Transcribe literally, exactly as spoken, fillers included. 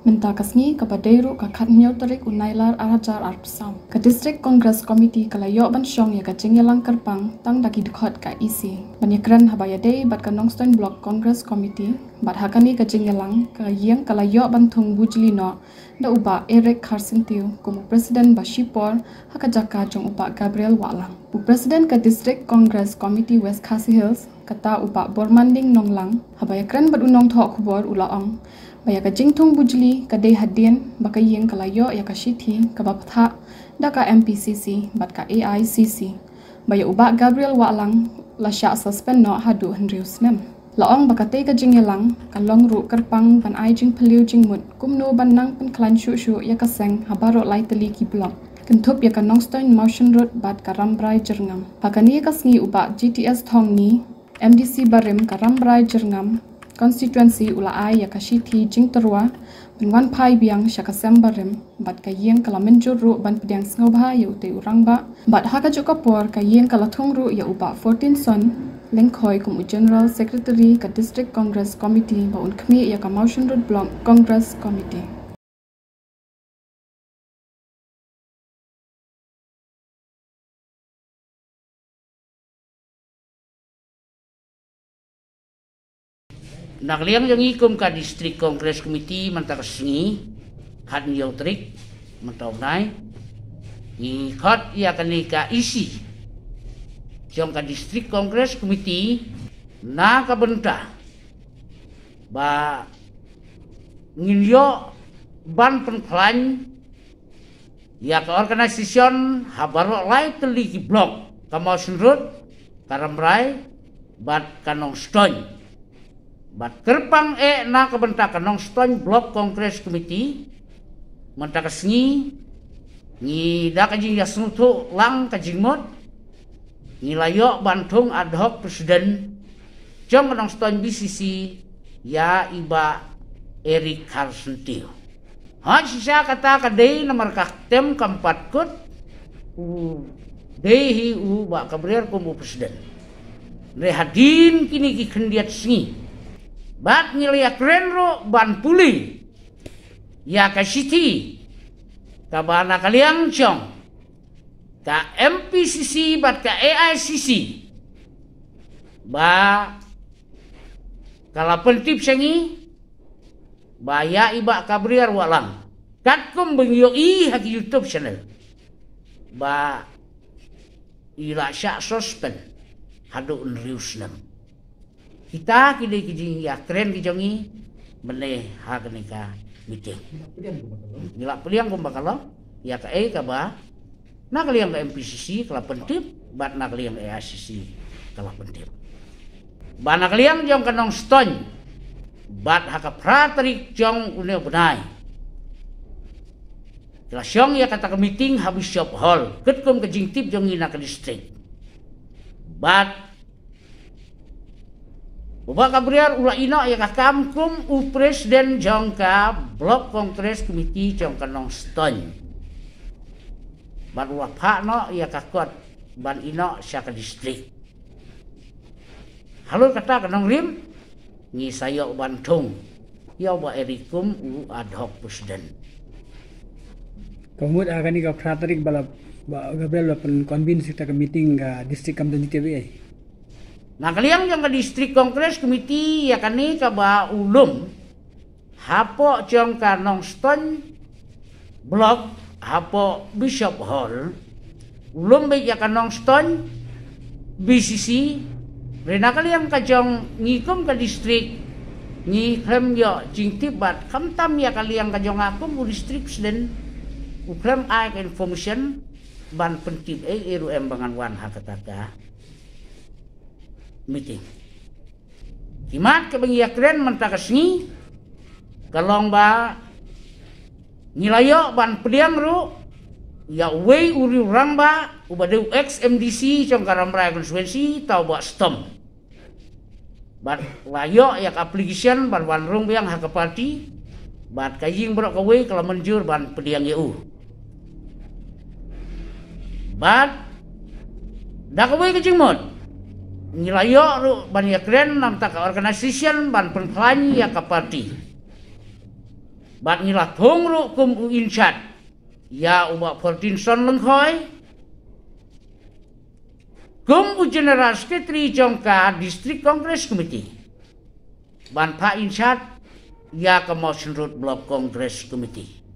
Mynta ka sngi kaba dei ruh ka khathynñiew tarik u Nailar ar hajar arphew saw, ka District Congress Committee ka la ïoh ban shong ïa ka jingïalang kyrpang tang da ki dkhot ka E C ban ïakren haba ïadei bad ka Nongstoiñ Block Congress Committee. Bad ha kane ka jingïalang ka ïing ka la ïoh ban thung bujli noh da u Bah Eric Kharsyntiew kum u President ba shipor ha ka jaka jong u Bah Gabriel Wahlang. U President ka District Congress Committee West Khasi Hills, kata u Bah Bormanding Nonglang, haba ïakren bad u nongthoh khubor u la ong ba ïa ka jingthung bujli ka dei hadien ba ka ïing ka la ïoh ïa ka shithi kaba pynthah da ka M P C C bad ka A I C C ba ïa u Bah Gabriel Wahlang la shah suspend noh haduh hynriew snem. La ong ba katei ka jingïalang ka long ruh kyrpang ban ai jingphylliew jingmut kumno ban nang pynkhlaiñ shuh shuh ïa ka seng ha baroh lai tylli ki block, kynthup ïa ka Nongstoiñ Mawshynrut bad ka Rambrai Jyrngam. Ha kane ka sngi u Bah G T S Thongni, M D C barim ka Rambrai Jyrngam Constituency, u la ai ïa ka shithi jingtyrwa ban wan phai biang sha ka sem barim, bad ka ïing ka la mynjur ruh ban pdiang sngewbha ïa utei u rangbah. Bad ha kajuh ka por ka ïing ka la thung ruh ïa u Bah Fortinson Lyngkhoi kum u General Secretary ka District Congress Committee ba un khmih ïa ka Mawshynrut Block Congress Committee. Na ka liang jong ngi kum ka District Congress Committee, mynta ka sngi, khathynñiew tarik mynta u bnai, ngi khot ïa kane ka E C jong ka District Congress Committee na ka bynta ba ngin ïoh ban pynkhlaiñ ïa ka organisation ha baroh lai tylli ki block, ka Mawshynrut, ka Rambrai bad ka Nongstoiñ. Bad kyrpang eh na ka bynta ka Nongstoiñ Block Congress Committee, mynta ka sngi ngi da ka jingïasngewthuh lang ka jingmut, ngi la ïoh ban thung ad hoc president jong ka Nongstoiñ B C C ïa i Bah Eric Kharsyntiew. Hooid, shisha kata ka dei namar ka ktem kam pat kut u dei hi u Bah Gabriel kum u president. Hynrei hadien kine ki khyndiat sngi bad ngi la ïakren ruh ban pule ïa ka shithi kaba na ka liang jong ka M P C C bad ka A I C C ba ka la pyntip sha ngi ba ïa i Bah Gabriel Wahlang, katkum ba ngi ïohi ha ki YouTube channel, ba i la shah suspend haduh hynriew snem. Kita ki dei ki jingïakren ki jong ngi mynne ha kane ka meeting. Ngi la pdiang kumba ka long, ïa kaei kaba na ka liang ka M P C C ka la pyntip bad na ka liang ka A I C C ka la pyntip. Ba na ka liang jong ka Nongstoiñ bad ha ka phra tarik jong une u bnai ki la shong ïa kata ka meeting ha Bishop Hall, katkum ka jingtip jong ngi na ka district. Bad u Bah Gabriel u la ïehnoh ïa ka kam kum u president jong ka Block Congress Committee jong ka Nongstoiñ. Bad u la phah noh ïa ka kot ban ïehnoh sha ka district. Halor kata ka nongrim, ngi sa ïoh ban thung ïa u Bah Eric kum u ad hoc president. Ka mut ha kane ka phra tarik ba la, Bah Gabriel ba la pyn convince ïa ka meeting ka district kam don jingtip ei. Na ka liang jong ka District Congress Committee ïa kane kaba u lum hapoh jong ka Nongstoiñ Block hapoh Bishop Hall, u lum beit ïa ka Nongstoiñ B C C. Hynrei na ka liang ka jong ngi kum ka district ngi khlem ïoh jingtip bad khamtam ïa ka liang ka jong nga kum u district president u khlem ai ka information ban pyntip ei ei ruh em ba ngan wan ha kata ka meeting. Ki mat kaba ngi ïakren mynta ka sngi ka long ba ngi la ïoh ban pdiang ruh ïa uwei u riew rangbah uba dei u ex M D C jong ka Rambrai constituency, uta u Bah Stom. Bad la ïoh ïa ka application ban wan rung biang ha ka party. Bad ka ïing baroh kawei ka la mynjur ban pdiang ïa u. Bad da kawei ka jingmut ngi la ïoh ruh ban ïakren na ka bynta ka organisation ban pynkhlaiñ ïa ka party. Bad ngi la thung ruh kum u incharge ïa u Bah Fortinson Lyngkhoi kum u General Secretary jong ka District Congress Committee ban phah incharge ïa ka Mawshynrut Block Congress Committee.